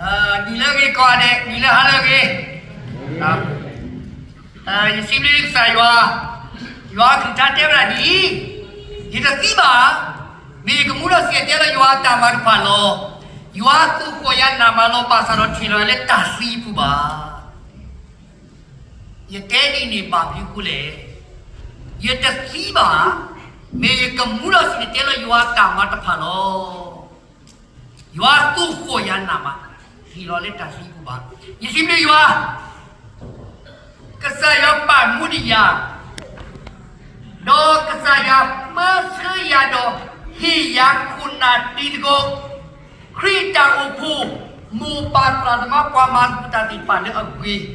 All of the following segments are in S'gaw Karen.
နံၤလၢအဂ့ၤကိးဂၤဒဲး, နံၤလၢဟါလၢအဂ့ၤ, ယစံးဘျုးကစၢ်ယွၤ, ယွၤအကလုၢ်ကထါတဲဝဲဒၣ်ဒ်အံၤ, ယတသံဘၣ်, မ့ၢ်ယကမူဒီးစံၣ်တဲၤတဲလီၤယွၤအတၢ်မၤတဖၣ်လီၤ. ယွၤသူၣ်ဃီၣ်ယၤနာ်မးလီၤ, ဘၣ်ဆၣ်ဒီးထံၣ်လီၤယၤလၢတၢ်သံအပူၤဘၣ်. ယတဲဒ်န့ၣ်ဘၣ်မနုၤအဃိလဲၣ်. ယတသံဘၣ်, မ့ၢ်ယကမူဒီးစံၣ်တဲၤတဲလီၤယွၤအတၢ်မၤတဖၣ်လီၤ. ယွၤသူၣ်ဃီၣ်ယၤနာ်မး, ထံၣ်လီၤလၢတၢ်သံအပူၤဘၣ်. ယစံးဘျုးယွၤ, ကစၢ်ယွၤပာ်မူဒံးယၤ, ဒီးကစၢ်ယွၤမၢဆှၢယၤဒီးဟ့ၣ်ယၤခိၣ်နၢ်တံၤသကိး, ခရံာ်တၢ်အိၣ်ဖှိၣ်, မိၢ်ပၢ်သရၣ်သမါပှၤမၤသကိးတၢ်သ့ၣ်တဖၣ်လၢအဂ့ၤ,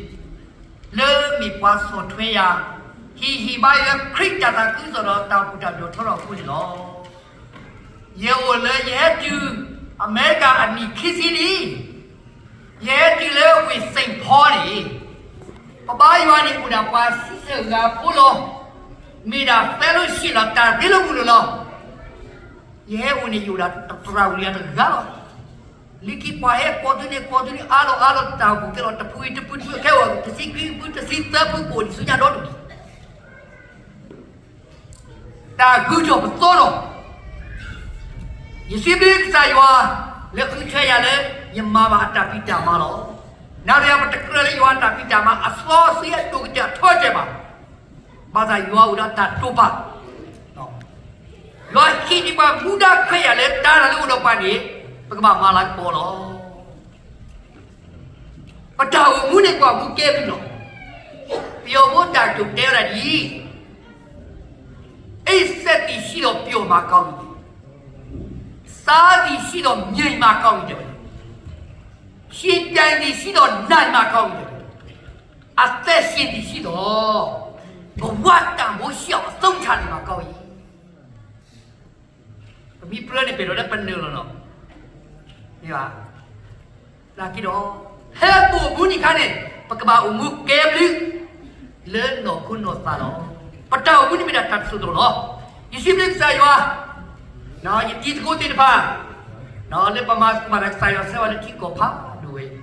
လၢမ့ၢ်ပှၤဆီၣ်ထွဲယၤ, ဟ့ၣ်ဟ့ၣ်ဘါယၤလၢခရံာ်တၢ်သးခုကစီၣ်ဒီးတၢ်အိၣ်ဖှိၣ်တၢ်ဒိၣ်ထီၣ်ထီထီၣ်အဃိန့ၣ်လီၤ. ယအိၣ်လၢယဟဲတုၤအမဲရကၤအနံၣ်ခံဆံလံ. ယဟဲတုၤလၢဝ့ၢ် Saint Paul န့ၣ်, ပဘါယွၤန့ၣ်အိၣ်ဒၣ်ပှၤဆံသၢဂၤဖိလီၤ. မ့ၢ်ဒၣ် fellowship လီၤ, တၢ်သ့လၢမုၢ်လိၤလီၤ. ယဟဲအိၣ်န့ၣ် ယအိၣ်ဒၣ်သရၣ်ဝံၤလံတဂၤလီၤ. လၢခံပှၤဟဲကိးသုန့ၣ် ကိးသုန့ၣ် အါလီၤအါလီၤ တၢ်အိၣ်ဖှိၣ်သ့လီၤ, တဖုတဖုတဖု ခဲအံၤ တဆံခွံဖု အိၣ်ဒံးဆူညါဒီဒူၣ်လံ. တၢ်ဂုၤထီၣ်ပသီထီၣ်, ယစံးဘျုးကစၢ်ယွၤ လၢဃုထၢယၤလၢ ယမၤဘၣ်အတၢ်ဖံးတၢ်မၤလီၤ. နၤဒီးယၤပတကြၢးလၢယွၤအတၢ်ဖံးတၢ်မၤအစီအဆှံအဒိၣ်ကတၢၢ်အထီအကတၢၢ်ဘၣ်. ဘၣ်ဆၣ်ယွၤအိၣ်ဒီးတၢ်တိာ်ပာ်, ယွၤဟ့ၣ်န့ၢ်ပှၤမူဒါခွဲးယာ်လၢတၢ်တၢ်လၢအိၣ်ဒီးပှၤန့ၣ် ပကဘၣ်မၤလၤကပီၤလီၤ. ပတၢ်အိၣ်မူန့ၣ်ကွၢ်မူကဲဘျုးလီၤ. ပယီၤဖိတၢ်ကတိၤတဲဝဲဒၣ်ဒ်အံၤ, အိမ်သက်သည်ရှိသော် ပျော်မးကောင်းကင်၊ စားသည်ရှိသော် မြင်မးကောင်းကင် တဲဝဲ, ရှင်ပြန်သည်ရှိသော် နားမးကောင်းကင် တဲဝဲ, အသက်ရှင်သည်ရှိသော် ဘဝတန်ဖိုးရှိအောင် အသုံးချနေမှာကောင်းကင်. ပမ့ၢ်ပြၢန့ၣ် ပအဲၣ်ဒိးလၢပနၢၤလီၤနီၤ, မ့ၢ်ဘၣ်. နာ်က့ဒီး, ဟဲပအိၣ်မူန့ၣ်အခါန့ၣ် ပကဘၣ်အိၣ်မူကဲဘျုး လၢနီၢ်ခိနီၢ်သးလီၤ. ပတၢ်အိၣ်မူန့ၣ်မ့ၢ်ဒၣ်တၢ်တစိၢ်တလီၢ်လီၤ. ယစံးဘျုးကစၢ်ယွၤ, ယတံၤသကိးသ့ၣ်တဖၣ် လၢပမၤသကိးဘၣ်တၢ်ကစၢ်ယွၤဆှၢဝဲလၢထံကီၢ်ဖးဒိၣ်ဝဲအံ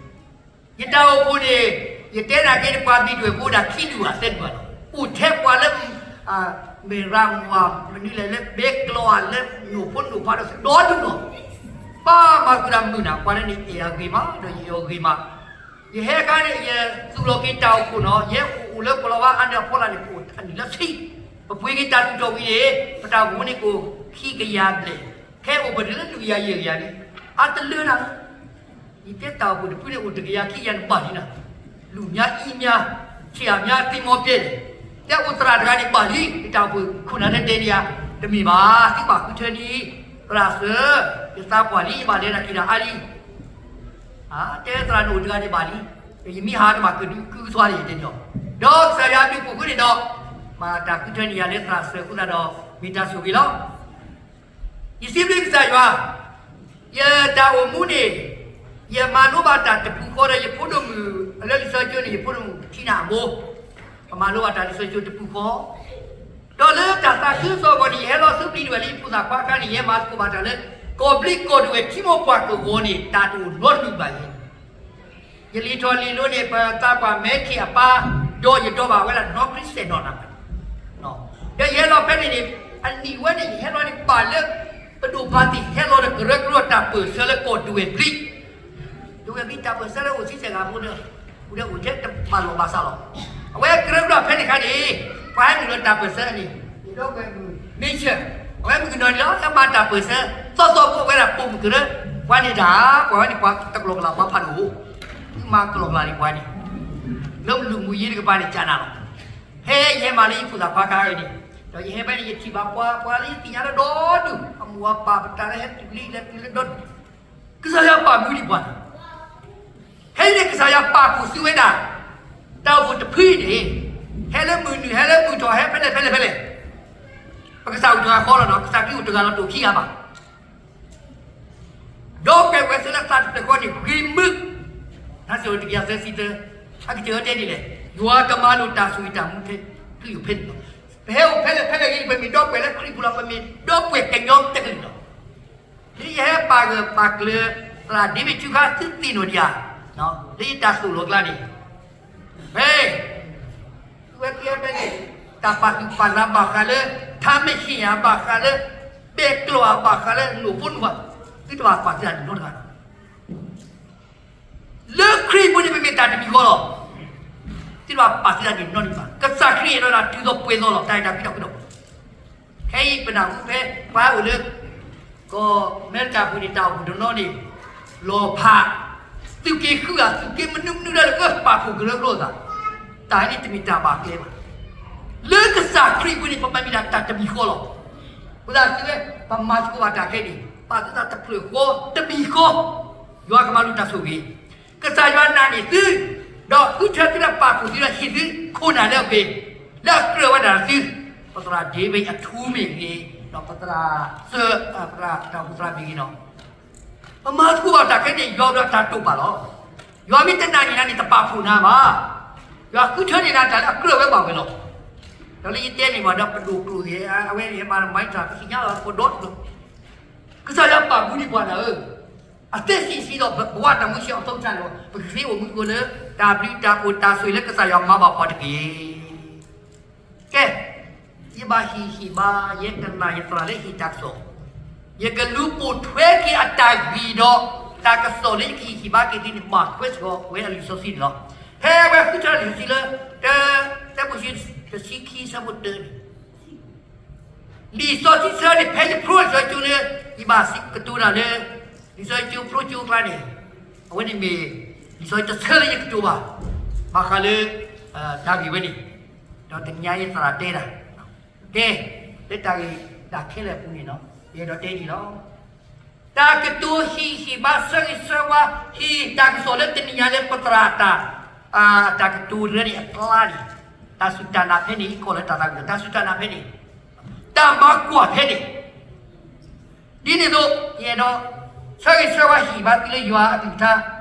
ၤ, ယတၢ်အိၣ်ဖှိၣ်န့ၣ် ယတဲနာ်က့န့ၣ် ပှၤမံၤဒွဲၣ်ဖိဒၣ်ခံဒူၣ်ဘၣ်သၢဒူၣ်ဘၣ်လီၤ. အိၣ်ထဲပှၤလၢ မ့ၢ်ရၤမုၢ်ဧါ မနုၤလဲၣ် လၢဘဲကျိၤဧါ လၢနိၣ်ဖိနိၣ်ဖးဒီး ဒီဒူၣ်လီၤ. ပၢ်မၤဃုာ်တၢ်မုာ်နၤ ပှၤလၢန့ၣ်အဲၣ်အဂ့ၤမး ဒီးယအဲၣ်အဂ့ၤမး. ယဟဲခါန့ၣ် ယသူၣ်လီၤက့ၤတၢ်အိၣ်ဖှိၣ်နီၤ, ယဟဲအိၣ်လၢကီၢ်လီၤဝါအါန့ၢ်အဖီလာ်န့ၣ် ကအိၣ်အနံၣ်လၢဆံ, ပပှ့ၤက့ၤတၢ်သူၣ်ထီၣ်ဝံၤန့ၣ် ပတၢ်အိၣ်ဖှိၣ်န့ၣ်ကအိၣ်ခံကယၤဘျဲၣ်, ခဲအိၣ်ပတုၤလၢလွံၢ်ကယၤယဲၢ်ကယၤန့ၣ် အတလၢနၤ ယတဲတၢ်အိၣ်ဖှိၣ်တဖုန့ၣ်အိၣ်တကယၤခံကယၤန့ၣ်ဘၣ်လံနၤ, လူများကြီးများ ဆရာများသင်မော်ပြဲန့ၣ်, တဲအိၣ်သရၣ်တဂၤန့ၣ်ဘၣ်လံ, ယတၢ်အိၣ်ဖှိၣ်ခိၣ်နၢ်လၢတဲန့ၣ်ယၤ, တမ့ၢ်ဘၣ်, သုဘၣ်ဃုထၢန့ၣ်, သရၣ်စၢၤ, ယသးပှၢ်လံ ယဘၣ်လဲၤတၢ်က့ၤတၢ်အါလံ, တဲသရၣ်န့ၣ်အိၣ်တဂၤန့ၣ်ဘၣ်လံ, ယမ့ၢ်ဟးတဘၣ်ကဒုးကုကသွါန့ၣ်ယတဲန့ၣ်လီၤ, ဒီးကစၢ်ယွၤအဘျုးအဖှိၣ်အဃိန့ၣ်ဒီး, မၤတၢ်ဃုထၢန့ၢ်ယၤလၢသရၣ်စၢၤအဃိသတးဒီး မ့ၢ်တၢ်ဆိၣ်ဂ့ၤလီၤ. ယစံးဘျုးကစၢ်ယွၤ, ယတၢ်အိၣ်မူန့ၣ်, ယမၤလိဘၣ်တၢ်တပူၤဃီဒီးယဖိဒိၣ်မုၣ်, လၢလံာ်စီဆှံကၠိန့ၣ် ယဖိဒိၣ်မုၣ်ထံနၢ်အမိၢ်, ပမၤလိဘၣ်တၢ်လံာ်စီဆှံကၠိတပူၤဃီ, ဒီးလၢတၢ်သးခုကစီၣ်အဂီၢ်န့ၣ် ယဟဲလီၤဆူပျံၤတဝဲၢ်လၢယဖိသၣ်ခွါအခါန့ၣ် ယဟဲမၤသကိးဘၣ်တၢ်လၢ ကီၢ်ဘျံးကီၢ်ဒဝဲၢ်ထံမိၢ်ပှၢ်ကဝီၤန့ၣ် တၢ်တအိၣ်နီတမံၤဘၣ်ယဲ ယလံၤထီၣ်လံၤလိၤန့ၣ် ပသးပှၢ်မဲထံၣ်အပၢ်, ဒီးယဒိးဘၣ်ဝဲဒၣ်နီၢ်ခရံာ်စဲၣ်နီၣ်နၢ်, ဒီးယဟဲလီၤဖဲန့ၣ်န့ၣ်, အနံၣ်ဝဲန့ၣ် ယဟဲလီၤန့ၣ် ဘၣ်လၢ ပဒိၣ်ပၢ်သ့ၣ်ဟဲလီၤဒီးကရၢကရိတၢ်ပၢၢ်ဆၢလၢကီၢ်ဒဝဲၢ်ဘျံး, ဒဝဲၢ်ဘျံးတၢ်ပၢၢ်ဆၢလၢအိၣ်ဆံဆဲၣ်ဂၤဖိဒီး, အိၣ်ထဲတဘၣ်လီၢ်ဘၣ်စးလီၤ, အဝဲကရၢကရိဖဲန့ၣ်အခါန့ၣ်, ပှၤဟဲနုာ်လီၤတၢ်ပၢၢ်ဆၢန့ၣ်, ယဒီပုၢ်ဝဲၢ်မုၣ် မ့ၢ်ဆၢ, အဝဲမုၣ်ကနီၤန့ၣ်လီၤ ဟဲမၤတၢ်ပၢၢ်ဆၢ, သီသီဖိဝဲဒၣ်ပိာ်မုၣ်ကရၢ, ပှၤန့ၣ်တၢ်, ပှၤဝဲန့ၣ်ပှၤတကလီၢ်ကလးပှၤဖးဒိၣ်, သုမၤကလီၢ်ကလးန့ၣ်ပှၤန့ၣ်, လၢမုၢ်လူၢ်မုၢ်ယ့တကပၤန့ၣ် ကနၤလီၤ, ဖဲယဟဲမၤလၢယဖိသၣ်ခွါခါအံၤန့ၣ်, ဒီးယဟဲဖဲန့ၣ် ယထံၣ်ဘၣ်ပှၤ, ပှၤလၢယသ့ၣ်ညါလၢဒီဒူၣ်, အမိၢ်အပၢ်ပတၢ်လၢဟဲတုၤလံလဲၤတုၤလၢဒီဒူၣ်, ကစၢ်ယွၤပာ်မူဒံးပှၤန့ၣ်, ဖဲန့ၣ်ကစၢ်ယွၤပာ်ဖှိၣ်စုဝဲဒၣ်, တၢ်အိၣ်ဖှိၣ်တဖုအံၤန့ၣ်, ဟဲလၢမုၢ်နုာ် ဟဲလၢမုၢ်ထီၣ် ဟဲဖဲလဲၣ်ဖဲလဲၣ်ဖဲလဲၣ်, ပကစၢ်အိၣ်တဂၤဃီလီၤနီၤ, ကစၢ်ခရံာ်အိၣ်တဂၤလီၤ တအိၣ်ခံဂၤဘၣ် ဒီးကွဲးဝဲစၢၤလၢသးတဖျၢၣ်ဃီန့ၣ် ဂ့ၤမုာ်, တၢ်စံၣ်တကယၤသၢဆံသၢ, အကတၢၢ်တဲဒ်လဲၣ်, ယွၤကမၤလိာ်တၢ်ဆိၣ်ဂ့ၤတၢ်မူခဲလၢာ်ဖဲန့ၣ်လီၤ. ပဟဲအိၣ်ဖဲလဲၣ်ဖဲလဲၣ်ဂ့ၤ ပမ့ၢ်ဒီပုၢ်ဝဲၢ်လၢခရံာ်ပူၤလီၤ, ပမ့ၢ်ဒီပုၢ်ဝဲၢ်ကညီတကလုာ်လီၤ. ဒ်ယဟဲပာ်ဂၢၢ်ပာ်ကျၢၤသ သရၣ်ဒ့မ့ၢ်ထုခါသုသ့ၣ်နီၣ်ဒံးဧါ, လၢယတၢ်သိၣ်လိအကျါန့ၣ်, ဖဲ သုဝဲကဲဖဲန့ၣ်, တၢ်ပာ်သူၣ်ပာ်သးဘၣ်ဃးလၢ ထါမဟ့ၣ်ဧါ, ဘၣ်ဃးလၢ ပဲာ်ကျိာ်ဧါ, ဘၣ်ဃးလၢလိၣ်ဖိနူဧါ, သုတဘၣ်ပာ်သးဒ်နီတဂၤလီၤ. လၢခရံာ်ပူၤန့ၣ် ပမ့ၢ်တၢ်တမံၤဃီလီၤ. သုတဘၣ်ပာ်သးဒ်နီတမံၤဘၣ်. ကစၢ်ခရံာ်အဲၣ်ဒိးတၢ်တုၤသိးပှဲၤသိးလီၤ, တၢ်အဲၣ်တၢ်ကွံတၢ်ဃူတၢ်ဖိး. ခဲအံၤပနၢ်ဟူဖဲပှၤအိၣ်လၢ ကီၢ်အမဲရကၤပူၤန့ၣ် တၢ်အိၣ်ဖှိၣ်တနီၤန့ၣ် လီၤဖး, သုးက့ၤဃုဧါ, သုးက့ၤမနုၤမနုၤဒၣ်လဲာ် ကပာ်ဖှိၣ်ကရၢကရိအသး, တၢ်န့ၣ်တမ့ၢ်တၢ်ဘၣ်ကျဲဘၣ်. လၢကစၢ်ခရံာ်ပူၤန့ၣ် ပမၤမ့ၢ်ဒၣ်တၢ်တမံၤဃီလီၤ. အဃိသတးသုဝဲ ပမၤသကိးဘၣ်တၢ်ခဲအံၤန့ၣ် ပာ်သုသးတဖျၢၣ်ဃီတမံၤဃီ, ယွၤကမၤလိတၢ်ဆိၣ်ဂ့ၤ. ကစၢ်ယွၤနာ်န့ၢ်သု, ဒီးဃုထၢသုဒီးပာ်ဖှိၣ်သုဒီးဟ့ၣ်သုခိၣ်နၢ်လၢအဂ့ၤ, လၢအကြၢးဝဲဒၣ်သု, ပသရၣ်ဒ့မ့ၢ်အထူမ့ၢ်ဂ့ၤ, ဒီးပသရၣ်စၢ, ပသရၣ်တၢ်အိၣ်ဖှိၣ်သရၣ်မ့ၢ်ဂ့ၤဒီး ပမၤသကိးဘၣ်တၢ်ခဲအံၤန့ၣ် ယွၤဒီးတၢ်တိာ်ပာ်လီၤ. ယွၤမ့ၢ်တနာ်န့ၢ်နၤန့ၣ် တပာ်ဖှိၣ်နၤဘၣ်. ယွၤဃုထၢန့ၢ်နၤတၢ်လၢအကြၢးဝဲဘၣ်ဝဲလီၤ. ဒီးလၢယတဲန့ၢ်ဘၣ်ဒီးပဒိၣ်ကျိၣ်ဂ့ၤ, အဝဲန့ၣ်မၤမၤတၢ်ကသ့ၣ်ညါလီၤ ပဒီတဖျၢၣ်, ကစၢ်ယွၤပာ်မူဒံးပှၤနၤဧၢ, အသ့စံးဆံးဒီးဘဝတၢ်မူဆံးအီၤသိတၢ်လီၤ. ပကသ့အိၣ်မူသကိးလၢ တၢ်ဘျုးတၢ်ဖှိၣ်တၢ်ဆိၣ်ဂ့ၤလၢကစၢ်ယွၤမၤဘၣ်ပှၤတက့ၢ်. ကဲ, ယဘၣ်ဟ့ၣ်ဟ့ၣ်ဘၣ် ယကနၣ်ယသရၣ်လၢဟ့ၣ်တၢ်ကစီၣ်, ယကလူၤပိာ်ထွဲက့ၤအတၢ်ဂ့ၢ်ဒီး တၢ်ကစီၣ်လၢယကဟ့ၣ်ဟ့ၣ်ဘၣ်က့ၤသုန့ၣ် ဘၣ်ထွဲစ့ၢ်ကီးဝဲအလံာ်စီဆှံန့ၣ်လီၤ. ဖဲအဝဲဃုထၢလံာ်စီဆှံလၢ တၢမိၤၡ့ တဆံခံ ဆၢဖိတၢန့ၣ် လံာ်စီဆှံတဆၢန့ၣ် ဖဲယဖျိလံာ်စီဆှံကၠိလၢ ယဘၣ်စံးကတိၤတၢ်လၢ လံာ်စီဆှံကၠိဖျိကၠိအကျါန့ၣ်, အဝဲန့ၣ်မ့ၢ် လံာ်စီဆှံတဆၢလၢယကတိၤဘၣ် ဘၣ်ဃးလၢ တၢ်ဂ့ၢ်ဝဲန့ၣ်, ဒီးတနံၤညါယသရၣ်တဲတၢ်, ကဲ, လၢတၢ်ဂ့ၢ်တၢ်ခဲလၢာ်အပူၤန့ၣ်လီၤ, ယအဲၣ်ဒိးတဲဒ်အံၤလီၤ. တၢ်ကတိၤဟ့ၣ်ဟ့ၣ်ဘၣ်ဆၢဂ့ၤဆၢဝါ ဟ့ၣ်တၢ်ကစီၣ်လၢတနံၤညါလၢပသရၣ်တၢ် တၢ်ကတိၤတရၢန့ၣ်အကျါန့ၣ်, တၢ်စူၢ်တၢ်နာ်ဖဲန့ၣ် ယကိးလၢတၢ်သးဝံၣ်လီၤ. တၢ်စူၢ်တၢ်နာ်ဖဲန့ၣ်, တၢ်မၤကွၢ်ဖဲန့ၣ်, ဒ်န့ၣ်အသိး ယအဲၣ်ဒိး ဆၢဂ့ၤဆၢဝါဟ့ၣ်ဘၣ်သုလၢယွၤအကလုၢ်ကထါ,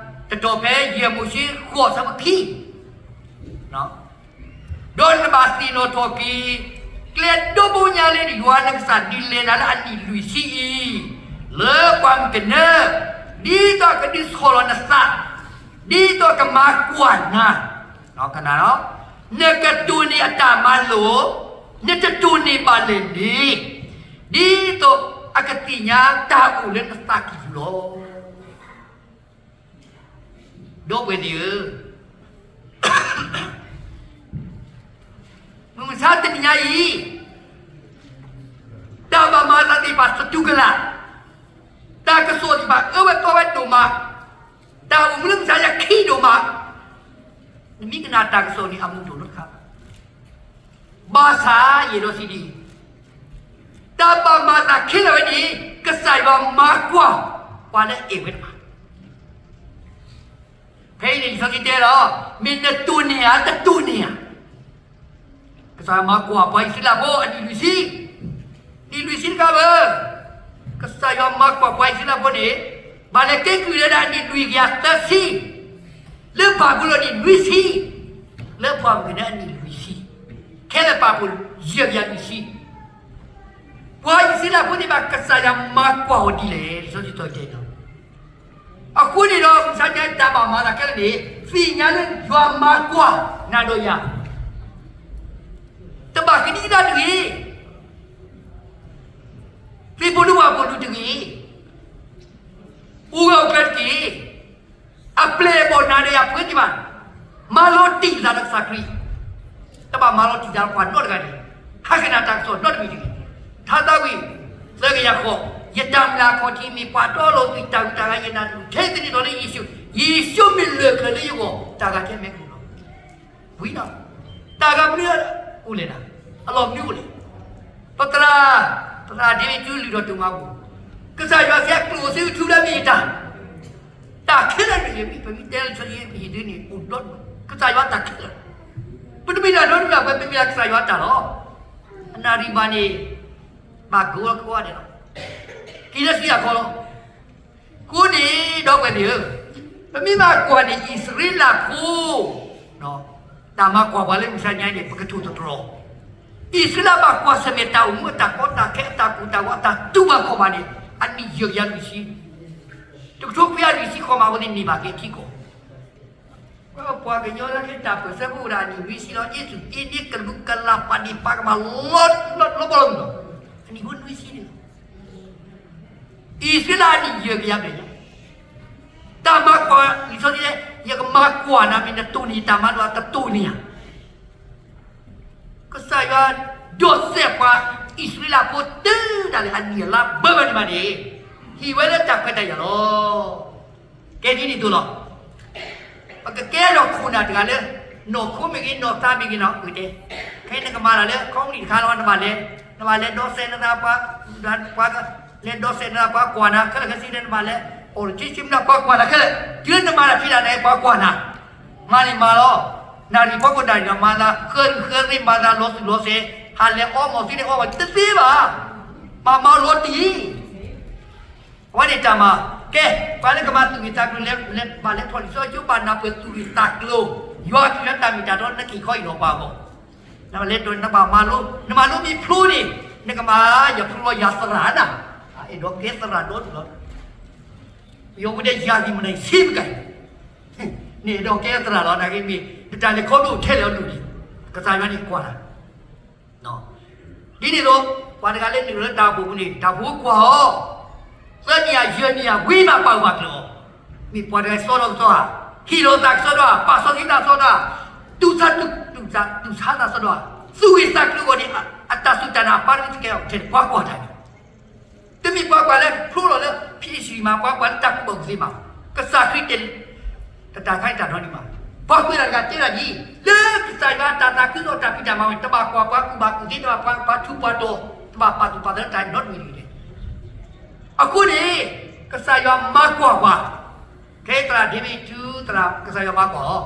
တတီၤဖဲယဲၢ်မိၤၡ့ဃိးဆၢဖိခံ ဒီးနဘၣ်သ့ၣ်နီၣ်ထီၣ်က့ၤ ကျဲဒိဘိညါလၢယွၤနကစၢ်ဒုးလဲၤနၤလၢအနံၣ်လွံၢ်ဆံအံၤ, လၢပှၢ်မုၢ်ကနၢ, ဒ်သိးအကဒုးဆီၣ်လီၤနသး, ဒ်သိးကမၤကွၢ်နၤ, ကနၤလီၤ, နကတိၢ်န့ၢ်အတၢ်မၤလိာ်, နတတိၢ်န့ၢ်ဘၣ်လဲၣ်န့ၣ်, ဒ်သိးအကသ့ၣ်ညါတၢ်အိၣ်လၢနသးကံၢ်ပူၤလီၤ. ဒီပုၢ်ဝဲၢ်သ့ၣ်ဧၢ, မုၢ်မဆါတနံၤညါအံၤ, တၢ်ဘၣ်မၤအသးသ့ၣ်တဖၣ်သတူၢ်ကလာ်, တၢ်ကစီၣ်သ့ၣ်တဖၣ်အၢဝဲသီဝဲဒိၣ်မး, တၢ်အိၣ်မူလၢမုၢ်မဆါအံၤအခံဒိၣ်မး, နမ့ၢ်ကနၣ်တၢ်ကစီၣ်န့ၣ် အမုာ်ဒိၣ်နီတခါ ဘၣ်ဆၣ်ယအဲၣ်ဒိးစံးဒ်အံၤ, တၢ်ဘၣ်မၤအသးခဲလၢာ်ဝဲန့ၣ် ကစၢ်ယွၤမၤကွၢ်ပှၤလၢအဲၣ်ဝဲတဖၣ်. ဖဲအံၤန့ၣ် လံာ်စီဆှံတဲလီၤ, မ့ၢ်နတိၢ်န့ၢ်ဧါ တတိၢ်န့ၢ်ဧါ. ကစၢ်ယွၤမၤကွၢ်ပှၤအံၣ်စရ့လးဖိအနံၣ်လွံၢ်ဆံ, နံၣ်လွံၢ်ဆံတခါဧၢ, ကစၢ်ယွၤမၤကွၢ်ပှၤအံၣ်စရ့လးဖိန့ၣ်, ဘၣ်လဲၤက့ၤကုၢ်လၢဒၣ်အနံၣ်လွံၢ်ကယၤသၢဆံ, လၢဘၤဘူလိၣ်အနံၣ်နွံဆံ, လၢပှၢ်မုၢ်ကနၢအနံၣ်လွံၢ်ဆံ, ခဲလၢာ်ပာ်ဖှိၣ်ယဲၢ်ကယၤလွံၢ်ဆံ, ပှၤအံၣ်စရ့လးဖိန့ၣ်ဘၣ်ကစၢ်ယွၤမၤကွၢ်အီၤဒ်လဲၣ်, လံာ်စီဆှံတဲလီၤ. အဃိန့ၣ်ဒီး မုၢ်မဆါတနံၤညါတၢ်ဘၣ်မၤအသးခဲလၢာ်န့ၣ် သ့ၣ်ညါလၢယွၤမၤကွၢ်နၤဒီးယၤ, တဘၣ်ကဒံကဒါတဂ့ၤ, သုးဖိဒိၣ်ဝးဖိဒိၣ်တဂ့ၤ, အိၣ်ဂၢၢ်အိၣ်ကျၢၤတက့ၢ်. အပျဲၢ်အဘီၣ်နၤဒီးယၤပှဲၤဒံးဘၣ်, မၤလီၤတံၢ်သးဒီးကစၢ်ခရံာ်, တဘၣ်မၤလီၤတံၢ်သးဒီးပှၤနီတဂၤန့ၣ်, ဟးကနၣ်တၢ်ကစီၣ်နီတမံၤတဂ့ၤ. ထါသးဝံၣ် သၢကယၤဃိး, ယတၢ်မုၢ်လၢ်အခီၣ်ထံးမ့ၢ်ပှၤတီလိၤကွံာ်တၢ်ဂုၤတၢ်ဂၤယနၢ်တဒူၣ်ထဲသန့ၤဒီးလၢယ့ၣ်ၡူး, ယ့ၣ်ၡူးမ့ၢ်လၢၢ်ကျၢၤလၢယဂီၢ်, တၢ်ဂၤထဲမဲာ်ကမူၣ်လီၤ. ဝံၤလီၤ, တၢ်ဂၤမနုၤအိၣ်လဲၣ်နၤ, အလီၢ်မနုၤအိၣ်လဲၣ်. ပသရၣ်, ပသရၣ်ဒ့မ့ၢ်တုၤလုၢ်ဒီးတုၤမၤပူၤ, ကစၢ်ယွၤစံးအကျိၣ်စ့အထူလၢမ့ၢ်ယတၢ်, တၢ်ခဲလၢာ်န့ၣ် ပမ့ၢ်တဲလၢလံာ်စီဆှံပဟ့ၣ်ဒုန့ၣ် အိၣ်ဒီဒူၣ်, ကစၢ်ယွၤတၢ်ခဲလၢာ်, ပတမ့ၢ်တၢ်ဒီဒူၣ်ဒၣ်ဝဲ ပမ့ၢ်ဒၣ်ကစၢ်ယွၤတၢ်လီၤ. အနၣ်ရံၣ်ဘၣ်န့ၣ် ဘၣ်ကဝီၤကဝီၤန့ၣ်လီၤ, က့ၤလၢစံၣ်အခီလီၤ. အဃိန့ၣ် ဒီပုၢ်ဝဲၢ်သ့ၣ်ဧၢ, ပမ့ၢ်ဘၣ်ကွၢ်န့ၣ် အံၣ်စရ့လးဖိ တၢ်မၤကွၢ်ပှၤလၢမုၢ်ဆါညါအံၤန့ၣ် ပကထိၣ်သတြီၤ, အံၣ်စရ့လးဘၣ်ကွၢ်ဆၢၣ်မဲာ်တၢ်အိၣ်မူအတၢ်ကီတၢ်ခဲအတၢ်ကူၣ်တၢ်ဂီၤအတၢ်တူၢ်ဘၣ်ခီၣ်ဘၣ်န့ၣ် အနံၣ်ယဲၢ်ကယၤလွံၢ်ဆံ, တကထိခွံကယၤလွံၢ်ဆံဃိးမး အဝဲသ့ၣ်န့ၢ်ဘၣ်က့ၤထံကီၢ်, ပှၤကညီလၢဟ့ၣ်တၢ်ပၢၢ်ဆၢဖိအိၣ်ဒၣ်အနံၣ်နွံဆံလီၤ. အ့ၣ်စူၣ်အ့န့ကလူးကလးပှၤဒံးပှၤကမၤလီၤ လီၤဘီလီၤမုၢ်လီၤ, အနံၣ်ဖိနွံဆံန့ၣ်လီၤ. အံၣ်စရ့လးအနံၣ်ယဲၢ်ကယၤဘျဲၣ်ညါ, တၢ်မၤကွၢ်လံာ်စီဆှံ, ယကမၤကွၢ်နၤ မ့ၢ်နတိၢ်န့ၢ်တၢ်မၤလိာ်အတတိၢ်န့ၢ်ဧါ. ကစၢ်ယွၤဒိးစဲးပှၤအံၣ်စရ့လးဖိတုၤဒၣ်လဲာ်အနံၣ်အလါဘၢဘၢန့ၣ်မးန့ၣ်, ဟ့ၣ်ဝဲလၢတၢ်ခွဲးတၢ်ယာ်လီၤ. ကဲဒ်န့ၣ်အသိးလီၤ. ပကကဲထီၣ်ခိၣ်နၢ်တဂၤလၢ နီၢ်ခိမ့ၢ်ဂ့ၤ နီၢ်သးမ့ၢ်ဂ့ၤနီၤ ပတဲ, ခဲအံၤနကမၤတၢ်လၢ ခီပနံၣ်တခါလီၤ. နဘၣ်လဲၤ, နဘၣ်လဲၤဒိးစဲးနသးပှၤ, ပှၤ, လဲၤဒိးစဲးနသးပှၤကွၢ်နၤခဲလၢာ်ခဲဆ့, နဘၣ်လဲၤ အီၣ်တဆံဆံမနၤပှၤကွၢ်နၤခဲလၢာ်, တုၤနမၤတၢ်ဖံးတၢ်ညၣ်အံၤပှၤကွၢ်နၤ, မၤန့ၣ်မၤလီၤ. နၣ်ရံၣ်ဖီခိၣ်နၣ်ရံၣ်ဒီး မၤသးဃၢရံၣ်ဃၢရ့ မၤသးလီၤသူၣ်လီၤစဲၤ, ဟးလဲၤအီမီၢ်သ့န့ၣ်အီမီၢ်တသ့ဘၣ်, မၤမၤလီၤတံၢ် အဝဲန့ၣ်တၢ်မၤ, ကဲ, ပှၤလၢကမၤသူၣ်ဂ့ၤသးကျိၤလဲၣ်, ဘၣ်လဲၤထီၣ်လံာ်စီဆှံကၠိ ဘၣ်နၢ်ပၢၢ်သူၣ်ဂ့ၤသးကျိၤ, ယွၤကလုၢ်လၢတၢ်မ့ၢ်တၢ်တီလၢနက့ၤခီအံၤဒီးပှၤအဂီၢ်, နဘၣ်လဲၤဒီးနဘၣ်မၤလိ, နမၤလိမ့ၢ်ဖျိန့ၣ်, နကမၤယၤဖျိလီၤယၤသရၣ်နၤ, အဲၣ်ဒိးကဲသရၣ်ဒီဒူၣ်လီၤ. ပယီၤဝဲဒၣ်ယၤလံမနုၤဆ့မကၤအံၤ, န့ၣ်အဲၣ်ဒိးကဲသရၣ်လီၤ နက့မ့ၢ်, နတၢ်လဲၤခီဖျိထဲလဲၣ်အီၤဒူၣ်ဒံး, ကစၢ်ယွၤန့ၣ်ကွၢ်တၢ် ဒ်န့ၣ်အသိး, ပှၤတဂၤလၢနုာ်လီၤလၢတၢ်အိၣ်ဖှိၣ်ပူၤန့ၣ် တၢ်အိၣ်ဖှိၣ်ကွၢ်အီၤ, သၢနံၣ်ယၤ ယဲၢ်နံၣ်ယၤ ဝံၤမးပာ်ဂၢၢ်ပာ်ကျၢၤအီၤ, မ့ၢ်ပှၤတဂၤကစီဒီကစီဧါ, ဟ့ၣ်လီၤသးကစီဒီဧါ, ပာ်စီဆှံသးကစီဒီဧါ, တူၢ်ဆါတူၢ်, တူၢ်ဆါသးကစီဒီဧါ, သူၣ်ဂ့ၤသးကျိၤအဂီၢ်န့ၣ်, အတၢ်စူၢ်တၢ်နာ်အပၢ်တဂၤကဲအီၤထဲန့ၣ် ပှၤကွၢ်တၢ်န့ၣ် တမ့ၢ်ပှၤကွၢ်လၢဖျိလီၤလၢ ဖံးစံၣ်မး ပှၤကွၢ်လၢတၢ်ကူၣ်ဘၣ်ကူၣ်သ့မး, ကစၢ်ခရံာ်တဲ, တတၢ်ခါအံၤတၢ်နီတမံၤဘၣ်, ပှၤကွၢ်တၢ်တဂၤတဲဒၣ်ဒ်အံၤ, လၢကစၢ်ယွၤအတၢ်သးခုဒီးတၢ်ဖံးတၢ်မၤဝဲန့ၣ် တဘၣ်ကွၢ်ပှၤကူၣ်ဘၣ်ကူၣ်သ့ တဘၣ်ကွၢ်ပှၤထူးပှၤတီၤ, တဘၣ်ပာ်သူၣ်ပာ်သးလၢတၢ်နီတမံၤတဂ့ၤန့ၣ်, အဃိန့ၣ်, ကစၢ်ယွၤမၤကွၢ်ပှၤ ခဲအံၤသရၣ်ဒ့မ့ၢ်တုၤသရၣ်ကစၢ်ယွၤမၤကွၢ်အီၤ,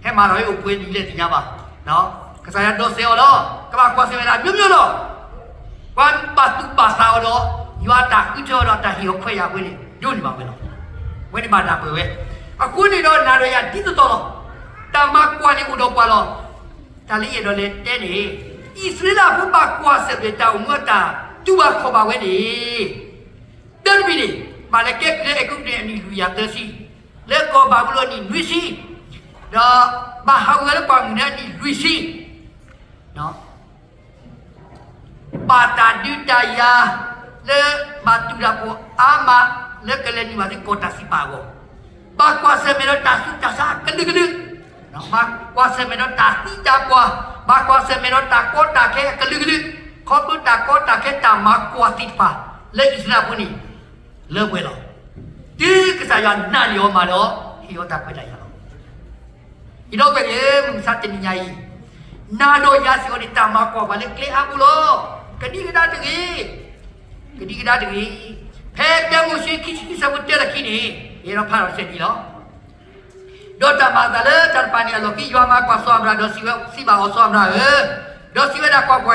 ဟဲမၤထီၣ်ဟဲအိၣ်ပှဲၤနံၣ်လဲၣ်သ့ၣ်ညါဘၣ်, ကစၢ်ယွၤဒိးစဲးအီၤလီၤ, ကဘၣ်ကွၢ်ဆၢၣ်မဲာ်တၢ်မျိုးမျိုးလီၤ, ပှၤပာ်သူၣ်ပာ်သးအီၤဒီး, ယွၤတၢ်ဃုထၢအီၤဒီးတၢ်ဟ့ၣ်အီၤခွဲးယာ်ဝဲန့ၣ် ဒိးန့ၢ်ဘၣ်ဝဲလီၤ, ဝဲန့ၣ်ဘၣ်နၢ်ပၢၢ်ဝဲ, အဃိန့ၣ်ဒီးနၤဒီးယၤဒ်သိးသိးလီၤ, တၢ်မၤကွၢ်န့ၣ်အိၣ်ဒီးပှၤလီၤ, တၢ်လၢယအဲၣ်ဒိးလဲၤတဲန့ၣ်, အံၣ်စရ့လးဖိဘၣ်ကွၢ်ဆၢၣ်မဲာ်တၢ်အိၣ်မူအတၢ်တူၢ်ဘၣ်ခီၣ်ဘၣ်ဝဲန့ၣ် တၢ်တမံၤန့ၣ်, ဘၣ်လဲၤကဲကုၢ်လၢအဲၤကူပတူးအနံၣ်လွံၢ်ကယၤသၢဆံ, လၢကီၢ်ဘၤဘူလိၣ်အနံၣ်နွံဆံ, ဒီးဘၣ်ဟးဂူာ်ဝဲလၢပှၢ်မုၢ်နံၤအနံၣ်လွံၢ်ဆံ, ဘၣ်တၢ်ဒုးတၢ်ယၤ, လၢဘၣ်တူၢ်တၢ်ဖှီၣ်အါမး, လၢကလဲၤနုာ်ဘၣ်ဆူကီၢ်တၢ်စံးပာ်အဂီၢ်, ဘၣ်ကွၢ်ဆၢၣ်မဲာ်ဒီးတၢ်ဆူးတၢ်ဆါအကလုာ်ကလုာ်, ဘၣ်ကွၢ်ဆၢၣ်မဲာ်ဒီးတၢ်သံတၢ်ပှၢ်, ဘၣ်ကွၢ်ဆၢၣ်မဲာ်ဒီးတၢ်ကီတၢ်ခဲအကလုာ်ကလုာ်, ခီဖျိတၢ်ကီတၢ်ခဲတၢ်မၤကွၢ်သ့ၣ်တဖၣ်, လၢအံၣ်စရ့လးဖိန့ၣ်, လၢပှဲၤလီၤ, တုၤကစၢ်ယွၤနာ်န့ၢ်အီၤမးဒီး, ဟ့ၣ်အီၤတၢ်ခွဲးတၢ်ယာ်လီၤ. ယဒီပုၢ်ဝဲၢ်န့ၣ် မုၢ်မဆါတနံၤညါအံၤ, နၤဒီးယၤစ့ၢ်ကီးန့ၣ် တၢ်မၤကွၢ်ပှၤလၢကျဲအါဘိလီၤ. ကဒံကဒါတဂ့ၤ, ကဒံကဒါတဂ့ၤ. ဖဲတၢမိၤၡ့ခံဆံခံဆၢဖိတၢဒီးခံန့ၣ်, ယအဲၣ်ဒိးဖးဒီးတစဲးဒ်အံၤလီၤ. ဒီးတၢ်မၤအသးလၢတၢ်တဖၣ်န့ၣ်အလီၢ်ခံ ယွၤမၤကွၢ်စီၤအၤဘြၤဟၣ်ဒီးစံးဝဲ, စံးဘၣ်အီၤ, စီၤအၤဘြၤဟၣ်ဧၢ, ဒီးစံးဝဲဒၣ်, ကွၢ်ကွ